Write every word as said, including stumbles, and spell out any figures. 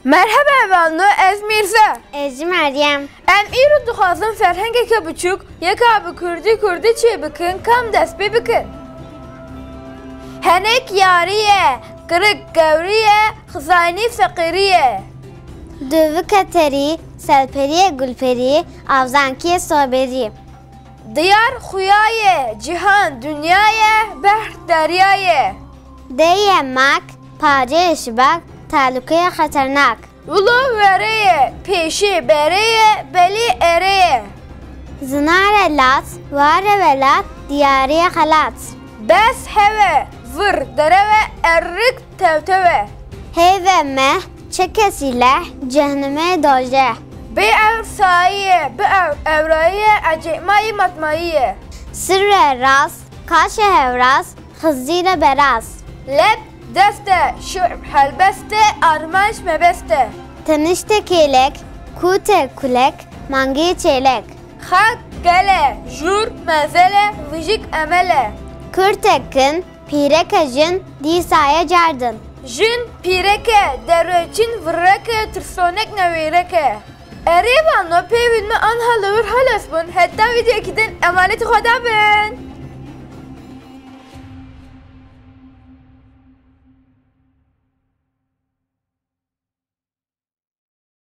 Merheba hevalno, ez Mîrze. Ez jî Meryem. Em îro dixwazin ferhengeke biçûk yeka bi kurdî kurdî çêbikin, kam dest pê bikin. Henek yarî ye, kirik gewrî ye, xizanî feqîrî ye. Dûvike terî, selperî ye gulperî, avzankî ye soberî. Diyar xuya ye, cîhan dinya ye, behr derya ye. Dê ye mak, pacê ye şibak, talûke ye xeternak. Wilo were ye, pêşê bere ye, belê ere ye. Zinare lat, ware welat, diyarî ye xelat. Bes hewe, vir derewe, erik tewtewe. Hêve meh, çekesî leh, cehnimê dojeh. Bê ewr sayî ye, bi ewr ewrayî ye, ecêmayî matmayî ye. Sirre ras, kaşe hewras, xizîre beras. Leb dest e, şu'b helbest e, armanc mebest e. Tenişte kêlek, kûte kulek, mangê çêlek. Xak gel e, jûr mezel e, vijik emel e. Kurtek kin, pîreke jin, dîsa ye cardin. Jin pîreke, derweçîn virreke, tirsonek newêreke. Erê vano pêvîn me anha li wir halas bûn. Heta vîdeoyekî din emanetî Xweda bin.